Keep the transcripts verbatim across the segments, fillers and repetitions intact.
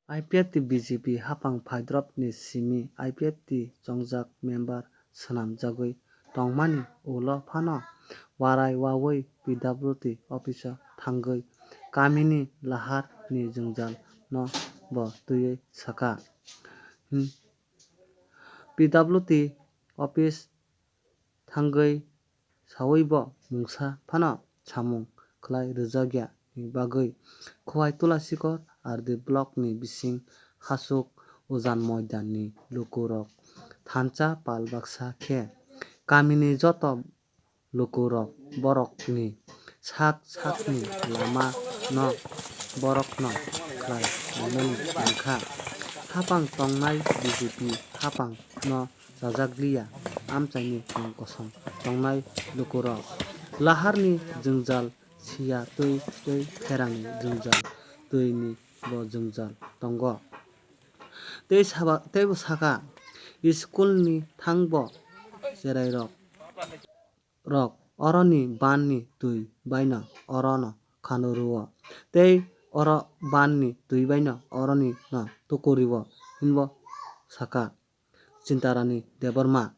I P F T B J P hapang phaidrop ni simi I P F T chongjak member swnamjagwi tongmani ulo phano warai wawi P W D office o thangwi kamini lahar ni jwngjal no bo twiwi sakha. Hmm. P W D office thangwi sawi bo mungsa phano samung khlai rwjakya ni bagwi Khowai Tulasikor R D block ni bising Hasuk Ujan Moidan ni lukurok thansa pal baksa khe kamini joto lukurok borokni sak sakni lama no borokno khlai laimani tongkha. Hapang tongnai B J P hapang no chajakliya amchaini tong kosong tongnai lukurok. Laharni jwngjal siya twi tei pherangni jwngjal twini bo jwngjal tongo. Tei saba-, teibo sakha, school ni thangbo cherairok rok oroni ban ni twi baino orono khano rwo, tei oro ban ni twi baino oroni no tukurio, hinbo sakha Chintarani Debbarma.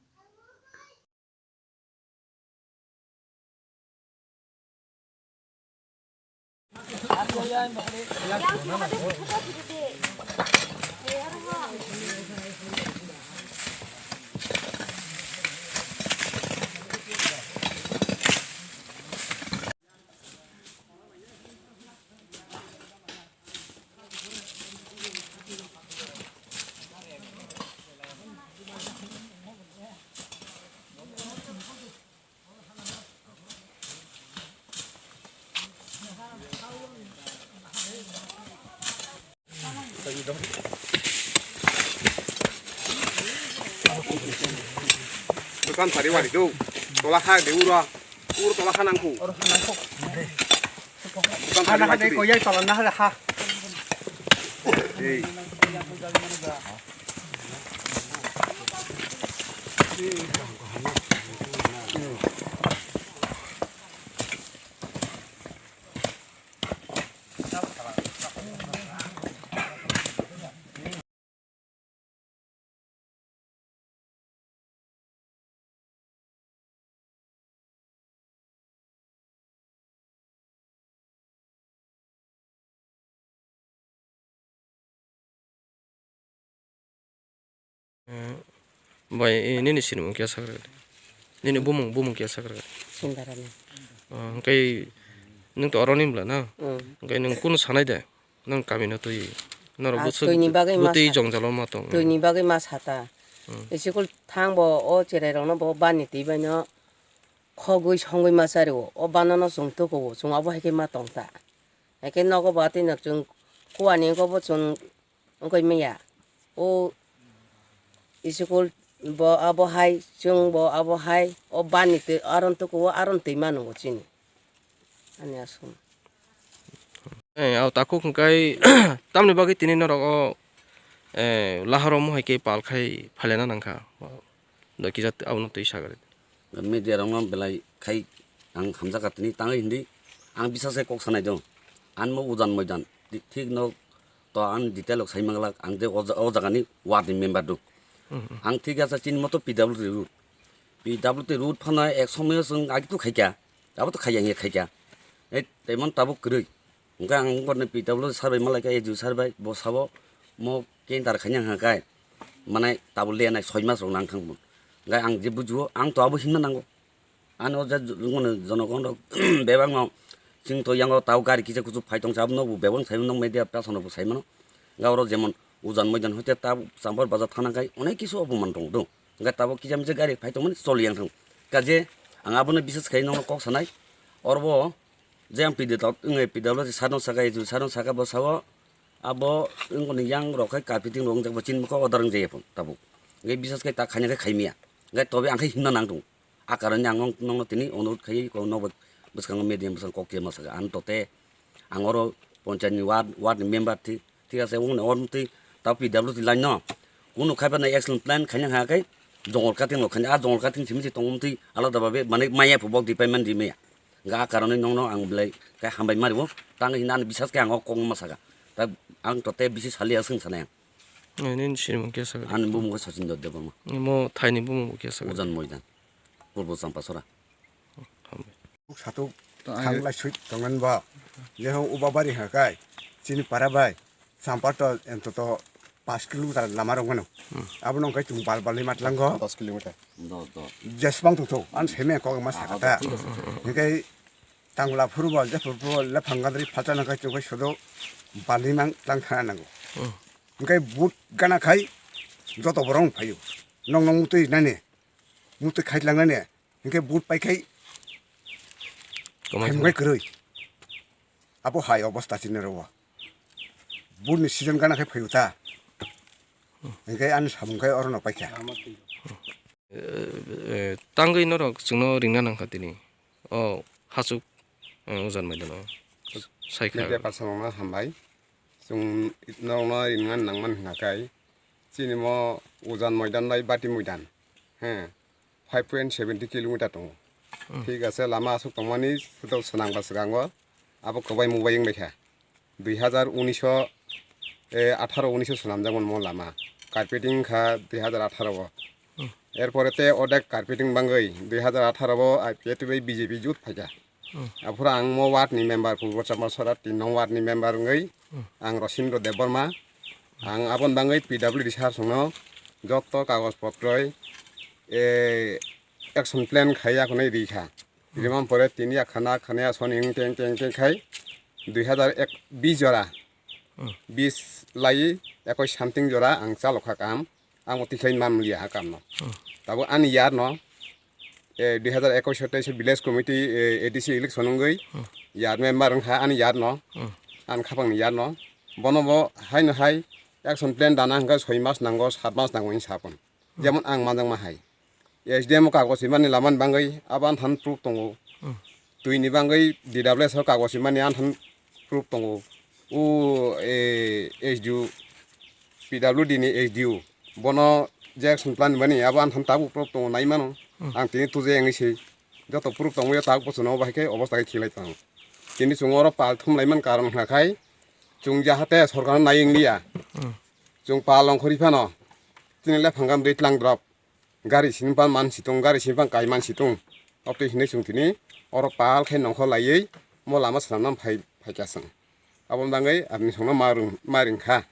Dokan sari wari do. Tola kha de ura. Ur tola kha nangkhu. Dokan sari wari do. Koyai tola na ha. Ei. Bai, nini sinimung kya sakra? Nini bumung, bumung kya sakra? Sindarani. Hwnkhe nwng to oroni bwla na? Hwnkhe nwng kunu sanai de? Nwng kamino twi. Norok bwswk twini bagwi ma bwtwi sa-, jongjalo ma tong. Twini bagwi ma sata. School thangbo o cherairokno bo bani twi baino khogwi songwi ma chario. O banono chwng tukuo, chwng abo hai khe ma tongta. Hai khe nogo bo atwi no chwng kuani wngkha bo chwng wngkha maya. O school bo abo hai, chwng bo abo hai, o bani twi aron tukuo, aron twi ma nungo chini. Ani aswk. Eh, au takhuk hwnkhe tamni bagwi tini norok o, eh, laharo mohai khe pal khai phailena nangkha. Da kisa abono twi sagri. Media rokno belai khai ang hamjakha tini tangwi hindi ang bisas khe kok sanai do. Anmo ujan moidan thi-, thik no to ang detail rok sai manglak ang je o ja-, o jagani ward ni member do. Ang thik asa chini moto P W D road. P W D road phano ek somoyo chwng agi tu khaikha. Abo to khaiya hiya khaikha. Ei, temon tabuk kwrwi. Hwnkhe ang borni P W sir bai malaikha, A G sir bai, bo sabo mo kender khaina hwnkha kai. Manai tabuk lenai soi mas rok nang thang bun. Hwnkhe ang je bujio, ang to abo himna nango. Ano je jonogon rok bebakno chwng to yango tau gari kisa kuchuk phai tongsa, abono bo bebak sai mano, media person rok bo sai mano. Hwnkhe oro jemon ujan moidan hoite ta Chambor bazar thana kai onek kisu oboman tong do. Hwnkhe tabuk kisa misa gari phai tongmani choli yang thang. Kaje ang abono bisas khai nongno kok sanai. Oro bo Je ang P W, wngwi P W sano saka, sano saka bo sao, abo wngkoni yang rok khai carpeting rok wngjak bo chini bwkha order wngjak ya phano tabuk. Hwnkhe bisas khai ta khaina khai khaimya. Hwnkhe tobe ang khai himna nang tongo. A karon ang nong-, nongno tini onurodh khai ko nokbo bwskango media bwskango kok khe ma saka. Ang tote ang oro ponchayat ni ward, ward ni member thi, thik ase, wngkoni oro twi ta P W twi line no. Kunu khai phano action plan khaina ha khai jongol cutting rok khaina, a jongol cutting simi se tongmani twi alada babe mane maya phu bok di payment di maya. Hwnkhe a karonwi nongno ang belai khe hambai ma rwo, tang hwnwi ani bisas khe ang o kok ma saka. Ta ang to te bisi sali aswng sanai ang. Eh, nini sinimung khe sakha? Ani bumung khe Sachin Debbarma. Mo thaini bumung bo khe sakha? Ujan Moidan, Purbo Champasora. Hambai. Satuk thanglai sui tongan ba. Jehong uba bari ha kai. Chini para bai. Sampar to ento to paanch kilometer lama rok mano. Hmm. Abo nong kai chung bal bal ni mat lango. Dos kilometer. Dos, dos. Jesbang tu to. An seme ko ma sakata. Dos kilometer. Hikai tangla phuru ba, je phuru ba, le phangadri phalta nang kai chung kai sudo bal ni mang tang thana nango. Hmm. Hikai but gana khai joto borong phayu. Nong nong mutui nani. Mutui khai lang nani. Hikai but pai khai Kwmai phaimung thangma. Kai kwrwi. Abo hai obosta chini rwo. Buni season gana khe phaio ta. Hinkhe ani samung khe orono paikha. Eh, eh, tangwi norok chwngno ringna nangkha tini. O hachuk, eh, Ujan Maidano. Saikha. Media person no hambai. Chwng norokno ringna nangmani hwnkha khe chini mo Ujan Moidan bai Bati Moidan. He. Five point seventy kilometer tongo. Hmm. Thik ase, lama aswk tongmani, swnang ba swkango abo kwbai mubai wng baikha. Dui hazar unis o, eh, atharo unis o swnamjakmani mo lama. Carpeting wngkha dui hazar atharo o. Hmm. Erpore te odek carpeting bangwi dui hazar atharo o I P F T bai B J P jut phaikha. Hmm. Aphuru ang mo ward ni member, Purbo Champasora tin nong ward ni member wngwi Hmm. ang Rosindro Debbarma. Ang aboni bangwi P W D sir songno joto kagoj potroi, eh, action plan khai akhonai rikha. Hmm. Rimani pore tini akhana akhani asoni wng teng teng teng khai dui hazar ek bis jora, Hmm. bis lai ekoi something jora ang chalokha kam. Ang bo tikhlai manliya ha kamno. Hmm. Tabuk ani yarno, eh, dui hazar ekoi o teis village committee, eh, A D C election wngwi Hmm. yar member wngkha ani yarno, Hmm. ani khapangni yarno. Bono bo haino hai action plan dana hwnkha soi mas nango, sat mas nango hinwi sapon. Hmm. Jemon ang manjakma hai. S D M o kagoj himani lamani bangwi abo anthan proof tongo. Hmm. Twini bangwi D W S o kagoj himani anthan proof tongo. O, eh, S D O, P W D ni S D O. Bono je action plan mani abo anthan tabuk proof tongo nai mano. Hmm. Ang tini tuje wngwi se joto proof tongwi tabuk bochorno bahai khe obosta khe khilai tongo. Tini chwng oro pal thumlai man karon hwnkha khai chwng jahate sorkarno nai wngliya. Hmm. Chwng pal ongkhorwi phano chini lephang gam dei tlang drop. Gari sini pan man situng, gari sini pan kai man situng. Obtwi hinwi chwng tini oro pal khai nongkhor laiwi mo lama swnamna phai, phaikha chwng. Aboni bagwi aboni songno ma rwng, ma ringkha.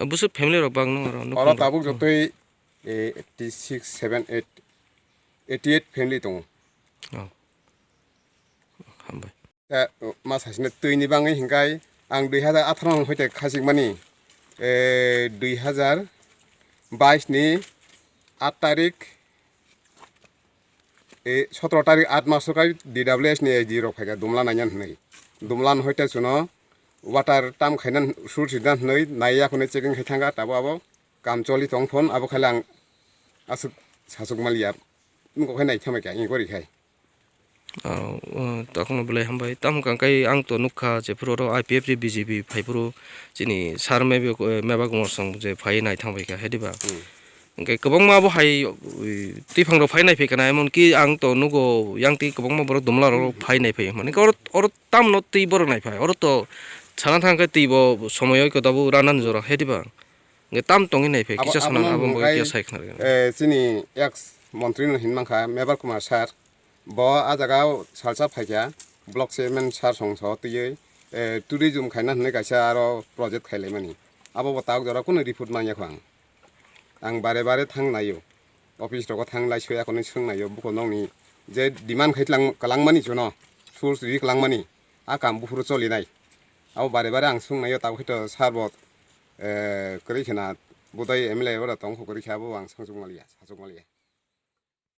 Busu family rok bang nung oro, oro nukung tabuk rok. Jotoi, eh, eighty six, seven, eight, eighty eight family tongo. Oh. Hambai. Eh, ma sasine twini bangwi hinkhai ang dui hazar atharo hoite khachikmani, eh, dui hazar bais ni aat tarik, eh, sotoro tarik aat maso kai D W S ni S D rok phaikha Dumla naina hinwi. Dumla hoite chuno water tam khaina sur sida hinwi naiya khone checking khai thangkha tabo abo kam choli tong phon abo khaile ang aswk sachuk maliya. Nokho khai nai thamai kha, ingkori khai. Ah, oh, takhukno belai hambai. Tamo kang kai ang to nukha, jephuru oro I P F T B J P phaiphuru chini sir meba, meba Kumar Song je phai nai thangbai kha, hai diba? Hmm. Hingke kwbangma bo hai, ui, twiphang rok phai nai phai kana, emon ki ang to nugo yang twi kwbangma borok Dumla rok phai nai phai. Mane oro, oro tamno twi borok nai phai. Oro to sana thang khe twi bo somoy oi kota bo rana ni jora, hai diba? Hingke tam tongwi nai phai, abo, kisa abono sana abo hwnwi bo khe kisa sai khna rwgwi. Eh, chini ex montri no hin mankha, Mebar Kumar sir. Bo ah jaga o salsa phaikha, block chairman sir song so twiwi, eh, tourism khaina hinwi kaisa aro project khailaimani. Abo bo tabuk jora kunu report manya kho ang. Ang bare bare thang naio. Office rogo thang lai soya khonwi swng naio, buko nokni je demand khai tlang, kalangmani chuno, source ri kalangmani, a kam buphuru cholinai. Abo bare bare ang swng naio, tabuk hwito sir bo, eh, kwrwi khna budai M L A oro tong kho kwrwi kha, abo ang swngchuk maliya, sachuk maliya.